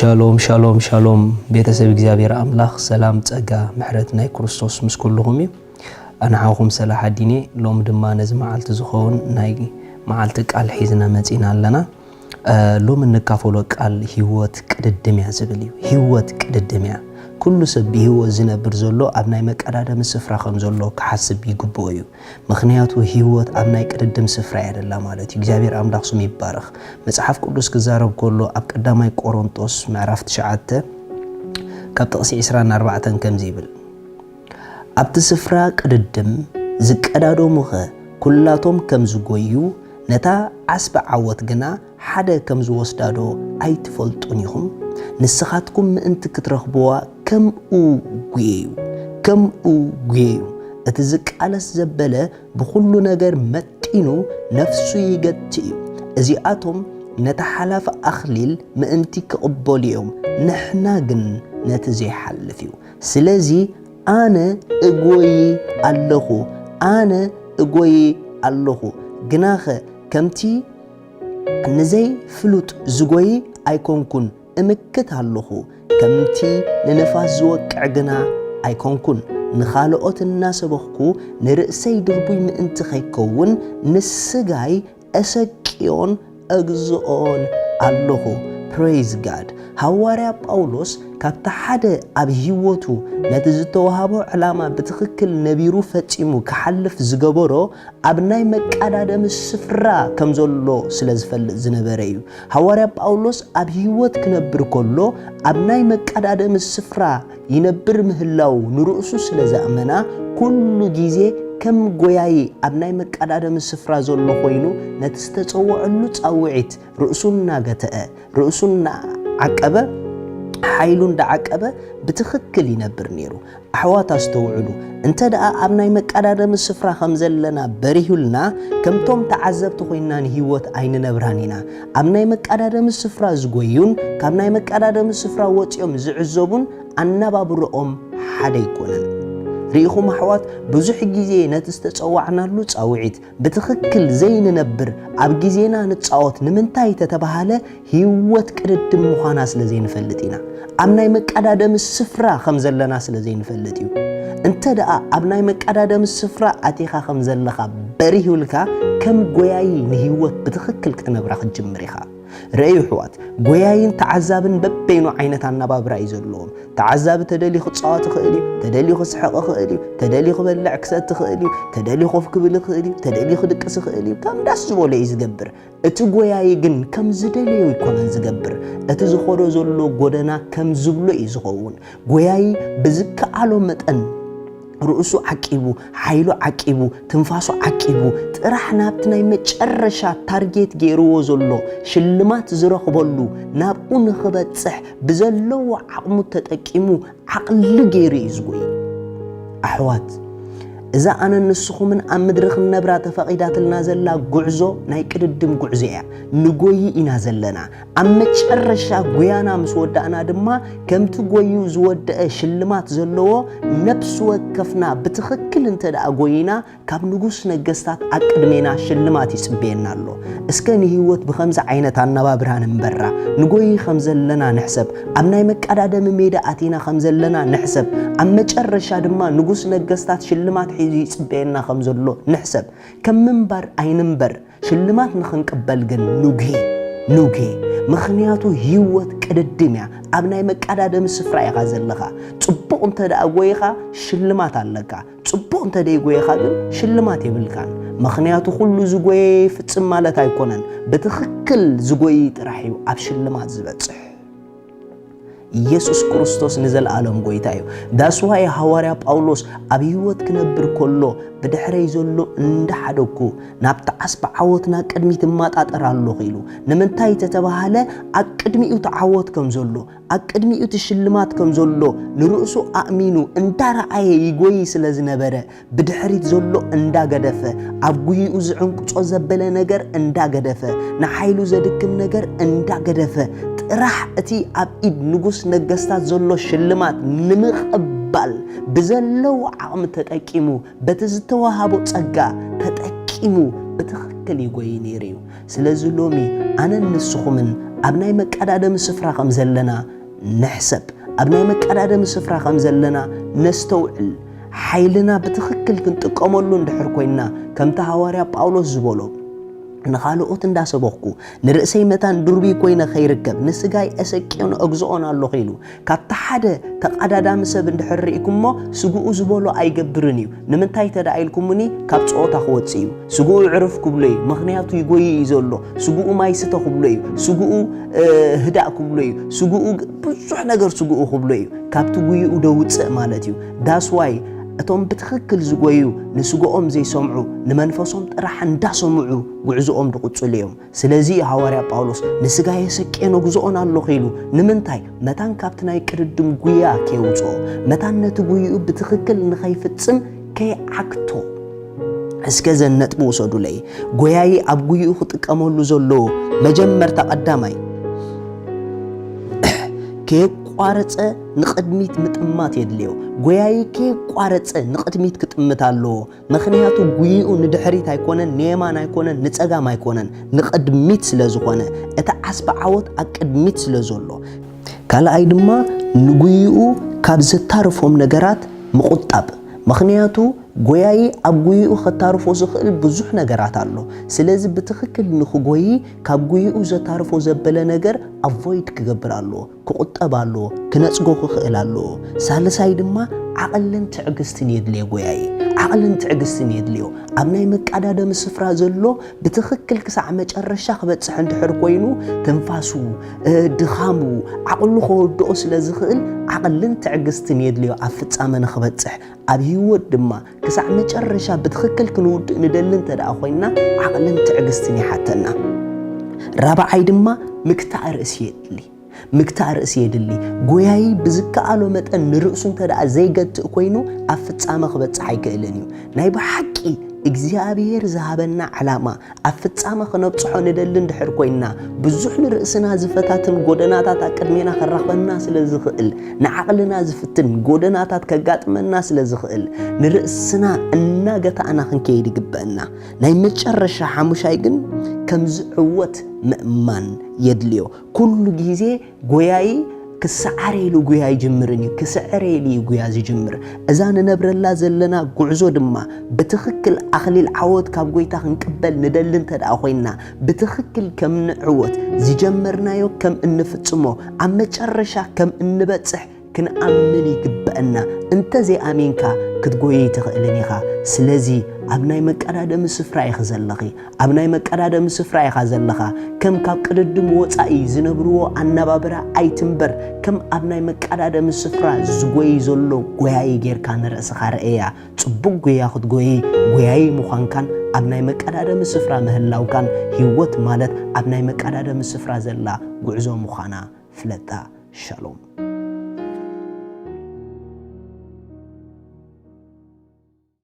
ሻሎም ሻሎም ሻሎም፣ ቤተሰብ እግዚኣብሔር ኣምላኽ፣ ሰላም፣ ጸጋ፣ ምሕረት ናይ ክርስቶስ ምስ ኩልኹም እዩ። ኣነ ሓውኹም ሰላሓዲን እየ። ሎም ድማ ነዚ መዓልቲ ዝኸውን ናይ መዓልቲ ቃል ሒዝና መጺና ኣለና። እ፣ ሎም እንካፈሎ ቃል ህይወት ቅድድም እያ ዝብል እዩ። ህይወት ቅድድም እያ። ኩሉ ሰብ ብህይወት ዝነብር ዘሎ ኣብ ናይ መቀዳደሚ ስፍራ ከም ዘሎ ክሓስብ ይግብኦ እዩ። ምኽንያቱ ህይወት ኣብ ናይ ቅድድም ስፍራ እያ ደላ ማለት እዩ። እግዚኣብሔር ኣምላኽ ስሙ ይባረኽ። መጽሓፍ ቅዱስ ክዛረብ ከሎ ኣብ ቀዳማይ ቆሮንጦስ ምዕራፍ ትሽዓተ ካብ ጥቕሲ ዕስራን ኣርባዕተን ከምዚ ይብል፣ ኣብቲ ስፍራ ቅድድም ዝቀዳደሙኸ ኩላቶም ከም ዝጎዩ ነታ ዓስቢ ዓወት ግና ሓደ ከም ዝወስዳዶ ኣይትፈልጡን ኢኹም? ንስኻትኩም ምእንቲ ክትረኽብዋ ከምኡ ጉየዩ፣ ከምኡ ጉየዩ። እቲ ዝቃለስ ዘበለ ብኹሉ ነገር መጢኑ ነፍሱ ይገቲ እዩ። እዚኣቶም ነቲ ሓላፊ ኣኽሊል ምእንቲ ክቕበሉ እዮም፣ ንሕና ግን ነቲ ዘይሓልፍ እዩ። ስለዚ ኣነ እጎይ ኣለኹ፣ ኣነ እጎይ ኣለኹ። ግናኸ ከምቲ ንዘይፍሉጥ ዝጎይ ኣይኮንኩን፣ እምክት ኣለኹ። ከምቲ ንንፋስ ዝወቅዕ ግና ኣይኮንኩን፣ ንኻልኦት እናሰበኽኩ ንርእሰይ ድርቡይ ምእንቲ ኸይከውን ንስጋይ እሰቅዮን እግዝኦን ኣለኹ። Praise God። ሃዋርያ ጳውሎስ ካብቲ ሓደ ኣብ ህይወቱ ነቲ ዝተዋህቦ ዕላማ ብትኽክል ነቢሩ ፈጺሙ ክሓልፍ ዝገበሮ ኣብ ናይ መቀዳደሚ ስፍራ ከም ዘሎ ስለ ዝፈልጥ ዝነበረ እዩ። ሃዋርያ ጳውሎስ ኣብ ህይወት ክነብር ከሎ ኣብ ናይ መቀዳደሚ ስፍራ ይነብር ምህላው ንርእሱ ስለ ዘእመና፣ ኩሉ ግዜ ከም ጎያዪ ኣብ ናይ መቀዳደሚ ስፍራ ዘሎ ኮይኑ ነቲ ዝተጸውዐሉ ጻውዒት ርእሱ እናገተአ፣ ርእሱ እናዓቀበ፣ ሓይሉ እንዳዓቀበ ብትኽክል ይነብር ነይሩ። ኣሕዋት ኣስተውዕሉ፣ እንተ ደኣ ኣብ ናይ መቀዳደሚ ስፍራ ከም ዘለና በሪሁልና፣ ከምቶም ተዓዘብቲ ኮይንና ንህይወት ኣይንነብራን ኢና። ኣብ ናይ መቀዳደሚ ስፍራ ዝጎዩን ካብ ናይ መቀዳደሚ ስፍራ ወጺኦም ዝዕዘቡን ኣነባብርኦም ሓደ ኣይኮነን። ርኢኹም ኣሕዋት፣ ብዙሕ ግዜ ነቲ ዝተጸዋዕናሉ ጻውዒት ብትኽክል ዘይንነብር፣ ኣብ ግዜና ንጻወት። ንምንታይ ተተባሃለ፣ ህይወት ቅድድም ምዃና ስለ ዘይንፈልጥ ኢና። ኣብ ናይ መቀዳደሚ ስፍራ ከም ዘለና ስለ ዘይንፈልጥ እዩ። እንተ ደኣ ኣብ ናይ መቀዳደሚ ስፍራ ኣቲኻ ከም ዘለኻ በሪሁልካ፣ ከም ጎያዪ ንህይወት ብትኽክል ክትነብራ ክትጅምር ኢኻ። ርእዩ ኣሕዋት፣ ጎያይን ተዓዛብን በበይኑ ዓይነት ኣነባብራ እዩ ዘለዎም። ተዓዛቢ ተደልዩ ክጻወት ይኽእል እዩ፣ ተደልዩ ክስሕቕ ይኽእል እዩ፣ ተደልዩ ክበልዕ ክሰቲ ይኽእል እዩ፣ ተደልዩ ኮፍ ክብል ይኽእል እዩ፣ ተደልዩ ክድቅስ ይኽእል እዩ። ከም ዳስ ዝበሎ እዩ ዝገብር። እቲ ጎያዪ ግን ከም ዝደለዮ ኣይኮነን ዝገብር። እቲ ዝኸዶ ዘሎ ጎደና ከም ዝብሎ እዩ ዝኸውን። ጎያዪ ብዝከኣሎ መጠን ርእሱ ዓቂቡ፣ ሓይሉ ዓቂቡ፣ ትንፋሱ ዓቂቡ፣ ጥራሕ ናብቲ ናይ መጨረሻ ታርጌት ገይርዎ ዘሎ ሽልማት ዝረኽበሉ ናብኡ ንኽበጽሕ ብዘለዎ ዓቕሙ ተጠቂሙ ዓቕሊ ገይሩ እዩ ዝጎይ። ኣሕዋት፣ እዛ ኣነን ንስኹምን ኣብ ምድሪ ክንነብራ ተፈቒዳትልና ዘላ ጉዕዞ ናይ ቅድድም ጉዕዞ እያ። ንጎይ ኢና ዘለና። ኣብ መጨረሻ ጉያና ምስ ወዳእና ድማ፣ ከምቲ ጎዩ ዝወደአ ሽልማት ዘለዎ፣ ነፍሲ ወከፍና ብትኽክል እንተ ደኣ ጎይና፣ ካብ ንጉስ ነገስታት ኣቅድሜና ሽልማት ይጽበየና ኣሎ። እስከ ንህይወት ብኸምዚ ዓይነት ኣነባብራ ንንበራ። ንጎይ ከም ዘለና ንሕሰብ። ኣብ ናይ መቀዳደሚ ሜዳ ኣቲና ከም ዘለና ንሕሰብ። ኣብ መጨረሻ ድማ ንጉስ ነገስታት ሽልማት ሒዙ ይጽበየና ከም ዘሎ ንሕሰብ። ከም ምንባር ኣይንንበር። ሽልማት ንኽንቅበል ግን ኑጌ፣ ኑጌ። ምኽንያቱ ህይወት ቅድድም እያ። ኣብ ናይ መቀዳደሚ ስፍራ ኢኻ ዘለኻ። ጽቡቕ እንተ ደኣ ጎይኻ ሽልማት ኣለካ። ጽቡቕ እንተ ደይጎይኻ ግን ሽልማት የብልካን። ምኽንያቱ ኩሉ ዝጎየ ይፍጽም ማለት ኣይኮነን። ብትኽክል ዝጎይ ጥራሕ እዩ ኣብ ሽልማት ዝበጽሕ። ኢየሱስ ክርስቶስ ንዘለኣለም ጎይታ እዩ። That's why ሃዋርያ ጳውሎስ ኣብ ህይወት ክነብር ከሎ ብድሕረይ ዘሎ እንዳሓደግኩ ናብቲ ዓስቢ ዓወትና ቅድሚት እማጣጠር ኣለኹ ኢሉ። ንምንታይ ተተባሃለ ኣብ ቅድሚኡ እቲ ዓወት ከም ዘሎ፣ ኣብ ቅድሚኡ እቲ ሽልማት ከም ዘሎ ንርእሱ ኣእሚኑ እንዳረኣየ ይጎይ ስለ ዝነበረ፣ ብድሕሪት ዘሎ እንዳገደፈ፣ ኣብ ጉይኡ ዝዕንቅጾ ዘበለ ነገር እንዳገደፈ፣ ንሓይሉ ዘድክም ነገር እንዳገደፈ፣ ጥራሕ እቲ ኣብ ኢድ ንጉስ ነገስታት ዘሎ ሽልማት ንምቕባል ብዘለዎ ዓቕሚ ተጠቂሙ፣ በቲ ዝተዋሃቦ ጸጋ ተጠቂሙ ብትኽክል ይጎይ ነይሩ እዩ። ስለዚ ሎሚ ኣነን ንስኹምን ኣብ ናይ መቀዳደሚ ስፍራ ከም ዘለና ንሕሰብ። ኣብ ናይ መቀዳደሚ ስፍራ ከም ዘለና ነስተውዕል። ሓይልና ብትኽክል ክንጥቀመሉ እንድሕር ኮይንና፣ ከምቲ ሃዋርያ ጳውሎስ ዝበሎ፣ "ንኻልኦት እንዳሰበኽኩ፣ ንርእሰይ መታን ድሩብይ ኮይነ ከይርከብ፣ ንስጋይ ኤሰቅዮን እግዝኦን ኣለኹ" ኢሉ። ካብቲ ሓደ ተቐዳዳሚ ሰብ እንድሕር ርኢኩሞ፣ ስግኡ ዝበሎ ኣይገብርን እዩ። ንምንታይ እንተ ደኣ ኢልኩምኒ፣ ካብ ጸወታ ክወጽእ እዩ። ስግኡ ዕርፍ ክብሎ እዩ፣ ምኽንያቱ ይጎይ እዩ ዘሎ። ስግኡ ማይ ስተ ክብሎ እዩ። ስግኡ፣ እ፣ ህዳእ ክብሎ እዩ። ስግኡ ግ-፣ ብዙሕ ነገር ስግኡ ክብሎ እዩ። ካብቲ ጉይኡ ደውጽእ ማለት እዩ። That's why እቶም ብትኽክል ዝጎዩ፣ ንስግኦም ዘይሰምዑ፣ ንመንፈሶም ጥራሕ እንዳሰምዑ ጉዕዞኦም ድቕጽሉ እዮም። ስለዚ እዩ ሃዋርያ ጳውሎስ፣ "ንስጋየ ሰቄ ነግዝኦን ኣለኹ" ኢሉ። ንምንታይ? መታን ካብቲ ናይ ቅድድም ጉያ ከየውጽኦ፣ መታን ነቲ ጉይኡ ብትኽክል ንኸይፍጽም ከይዓግቶ። እስከ ዘን ነጥቢ ውሰዱለይ። ጎያዪ ኣብ ጉይኡ ክጥቀመሉ ዘለዎ መጀመርታ ቀዳማይ፣ ከየቋረጸ ንቕድሚት ምጥማት የድልዮ። ጎያዪ ከየቋረጸ ንቕድሚት ክጥምት ኣለዎ። ምኽንያቱ ጉይኡ ንድሕሪት ኣይኮነን፣ ንየማን ኣይኮነን፣ ንጸጋም ኣይኮነን፣ ንቕድሚት ስለ ዝኾነ፣ እቲ ዓስቢ ዓወት ኣብ ቅድሚት ስለ ዘሎ። ካልኣይ ድማ ንጉይኡ ካብ ዘታርፎም ነገራት ምቑጣብ። ምኽንያቱ ጎያዪ ኣብ ጉይኡ ከታርፎ ዝኽእል ብዙሕ ነገራት ኣሎ። ስለዚ ብትኽክል ንኽጎዪ ካብ ጉይኡ ዘታርፎ ዘበለ ነገር ኣቮይድ ክገብር ኣለዎ፣ ክቑጠብ ኣለዎ፣ ክነጽጎ ክኽእል ኣለዎ። ሳልሳይ ድማ ዓቕልን ትዕግስትን የድልዮ ጎያዪ። ዓቕልን ትዕግስትን የድልዮ። ኣብ ናይ መቀዳደሚ ስፍራ ዘሎ ብትኽክል ክሳዕ መጨረሻ ክበጽሕ እንድሕር ኮይኑ፣ ትንፋሱ፣ እ፣ ድኻሙ፣ ዓቕሉ ከወድኦ ስለ ዝኽእል ዓቕልን ትዕግስትን የድልዮ ኣብ ፍጻመ ንኽበጽሕ። ኣብ ህይወት ድማ ክሳዕ መጨረሻ ብትኽክል ክንውድእ ንደሊ እንተ ደኣ ኮይንና፣ ዓቕልን ትዕግስትን ይሓተና። ራብዓይ ድማ ምግታእ ርእሲ የድሊ። ምግታእ ርእሲ የድሊ። ጎያዪ ብዝከኣሎ መጠን ንርእሱ እንተ ደኣ ዘይገትእ ኮይኑ፣ ኣብ ፍጻመ ክበጽሕ ኣይክእልን እዩ። ናይ ብሓቂ እግዚኣብሔር ዝሃበና ዕላማ ኣብ ፍጻመ ክነብጽሖ ንደሊ እንድሕር ኮይንና፣ ብዙሕ ንርእስና ዝፈታትን ጎደናታት ኣብ ቅድሜና ከራኽበና ስለ ዝኽእል፣ ንዓቕልና ዝፍትን ጎደናታት ከጋጥመና ስለ ዝኽእል፣ ንርእስና እናገታእና ክንከይድ ይግበአና። ናይ መጨረሻ ሓሙሻይ ግን፣ ከም ዝዕወት ምእማን የድልዮ። ኩሉ ግዜ ጎያዪ ክሰዓረ ኢሉ ጉያ ኣይጅምርን እዩ፣ ክስዕረ ኢሉ እዩ ጉያ ዝጅምር። እዛ ንነብረላ ዘለና ጉዕዞ ድማ ብትኽክል ኣኽሊል ዓወት ካብ ጎይታ ክንቅበል ንደሊ እንተ ደኣ ኮይንና፣ ብትኽክል ከም ንዕወት፣ ዝጀመርናዮ ከም እንፍጽሞ፣ ኣብ መጨረሻ ከም እንበጽሕ ክንኣምን ይግበአና። እንተ ዘይኣሚንካ ክትጎይ ኣይትኽእልን ኢኻ። ስለዚ ኣብ ናይ መቀዳደሚ ስፍራ ኢኺ ዘለኺ። ኣብ ናይ መቀዳደሚ ስፍራ ኢኻ ዘለኻ። ከም ካብ ቅድድም ወጻኢ ዝነብርዎ ኣነባብራ ኣይትንበር። ከም ኣብ ናይ መቀዳደሚ ስፍራ ዝጎይ ዘሎ ጎያዪ ጌርካ ንርእስኻ ርኣያ። ጽቡቕ ጉያ ክትጎይ፣ ጎያዪ ምዃንካን ኣብ ናይ መቀዳደሚ ስፍራ ምህላውካን፣ ህይወት ማለት ኣብ ናይ መቀዳደሚ ስፍራ ዘላ ጉዕዞ ምዃና ፍለጣ። ሻሎም።